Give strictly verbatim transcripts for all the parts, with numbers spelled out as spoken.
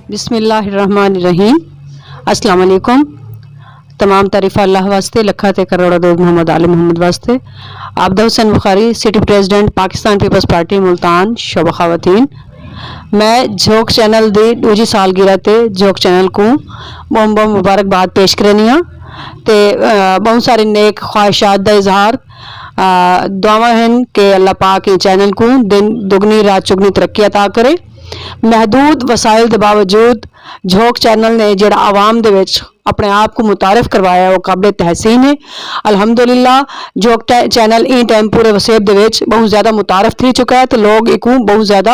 بسم اللہ الرحمن الرحیم۔ السلام علیکم۔ تمام تعریفاں اللہ واسطے، لکھاں تے کروڑاں درود محمد آل محمد واسطے۔ Abida Hussain Bukhari, city president, Pakistan Peoples Party Multan, شعبہ خواتین۔ میں جھوک چینل دی ݙوجھی سالگرہ تے جھوک چینل کوں ٻہوں ٻہوں مبارکباد پیش کرینی ہاں تے، آ، ٻہوں سارے نیک خواہشات دا اظہار، آ، دعاواں ہن کہ اللہ پاک ایں چینل کوں دن دگنی رات چگنی ترقی عطا کرے۔ محدود وسائل دے باوجود جھوک چینل نے جیڑھا عوام دے وچ اپݨے آپ کوں متعارف کروایا ہے، او قابل تحسین ہے۔ الحمدللہ، جھوک ٹے-، چینل ایں ٹائم پورے وسیب دے وچ ٻہوں زیادہ متعارف تھی چکا ہے تے لوگ ایکوں ٻہوں زیادہ،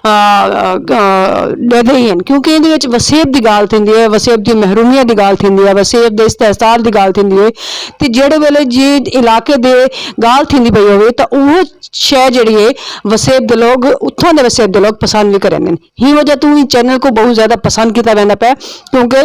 آ، آ، آ، ݙیدھے ہی ہن، کیونکہ ایندے وچ وسیب دی ڳالھ تھیندی ہے، وسیب دی محرومیت دی ڳالھ تھیندی ہے، وسیب دے استحصال دی ڳالھ تھیندی ہے۔ تے جیڑھے ویلے جی علاقے دے ڳالھ تھیندی پئی ہووے تاں اوہ شے جیڑھی ہے وسیب دے لوگ، اتھاں دے وسیب دے لوگ پسند وی کریندن۔ ہی وجہ توں ایں چینل کوں ٻہوں زیادہ پسند کیتا ویندا پئے، کیونکہ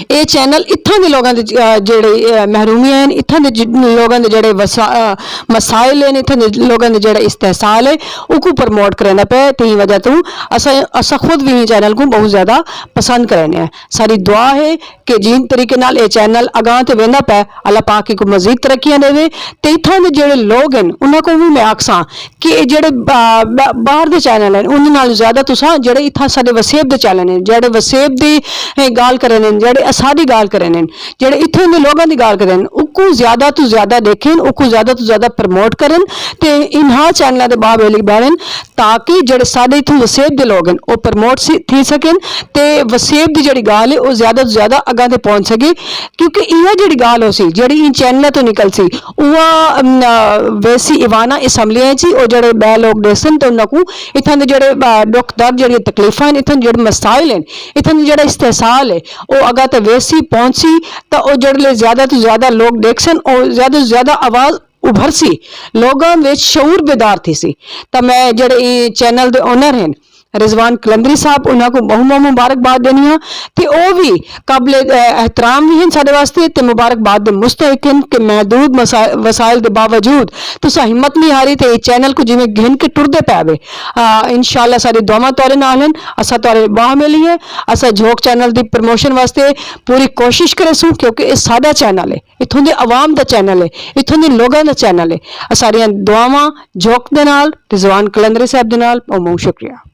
اے چینل اتھاں دے لوگاں دے، آ، جیڑھے، آ، محرومیاں ہن، اتھاں دے ج-، لوگاں دے جیڑھے وسا-، آ، مسائل ہن، اتھاں دے لوگاں دے جیڑھا استحصال ہے، اوکوں پروموٹ کریندا پئے۔ تے ایں وجہ توں اساں، اساں خود وی ایں چینل کوں ٻہوں زیادہ پسند کریندے ہیں۔ ساری دعا ہے کہ جیں طریقے نال اے چینل اڳاں تے ویندا پئے، اللہ پاک ایکوں مزید ترقیاں ݙیوے۔ تے اتھاں دے جیڑھے لوگ ہن، انہاں کوں وی میں آکھساں کہ اے جیڑھے، آ، ٻا-، ٻاہر دے چینل ہن، انہاں نال زیادہ تساں جیڑھے اتھاں ساݙے وسیب دے چینل ہن، جیڑھے وسیب دی، اے، ڳالھ کریندن، جیڑھے اساݙی ڳالھ کریندن، جیڑھے اتھوں دے لوگاں دی ڳالھ کریندن، اوکوں زیادہ توں زیادہ ݙیکھن، اوکوں زیادہ توں زیادہ پروموٹ کرن تے انہاں چینلاں دے ٻاہویلی بݨن، تاکہ جیڑھے ساݙے اتھوں وسیب دے لوگ ہن، او پروموٹ سی-، تھی سڳن تے وسیب دی جیڑھی ڳالھ ہے، او زیادہ توں زیادہ اڳاں تے پہنچ سڳے، کیونکہ ایہا جیڑھی ڳالھ ہوسی، جیڑھی ایں چینلاں توں نکلسی، اوہا، ام، آ، ویسی ایواناں اسمبلیاں اچ ہی، او جیڑھے ٻئے لوگ ݙیسن تے انہاں کوں اتھاں دے جیڑھے، آ، ݙکھ درد، جیڑھیاں تکلیفاں ہن، اتھاں دے جیڑھے مسائل ہن، اتھاں دا جیڑھا استحصال ہے، او اڳاں تے ویسی، پہنچسی، تاں او جیڑھے زیادہ توں زیادہ لوگ ݙیکھسن، او زیادہ توں زیادہ آواز ابھرسی، لوگاں وچ شعور بیدار تھیسی۔ تاں میں جیڑھے ایں چینل دے اونر ہن، رضوان قلندری صاحب، انہاں کوں ٻہوں ٻہوں مبارکباد ݙیندی ہاں تے او وی قابل، اے، احترام وی ہن ساݙے واسطے تے مبارکباد دے مستحق ہن کہ محدود مسا-، وسائل دے باوجود تساں ہمت نہیں ہاری تے ایں چینل کوں جیویں گھن کے ٹردے پئے وے۔ آ، انشاءاللہ ساݙی دعاواں تہاݙے نال ہن، اساں تہاݙے ٻاہویلی ہیں، اساں جھوک چینل دی پروموشن واسطے پوری کوشش کریسوں، کیونکہ اے ساݙا چینل ہے، اتھوں دے عوام دا چینل ہے، اتھوں دے لوگاں دا چینل ہے۔ اساݙیاں دعاواں جھوک دے نال، رضوان قلندری صاحب دے نال، ٻہوں ٻہوں شکریہ۔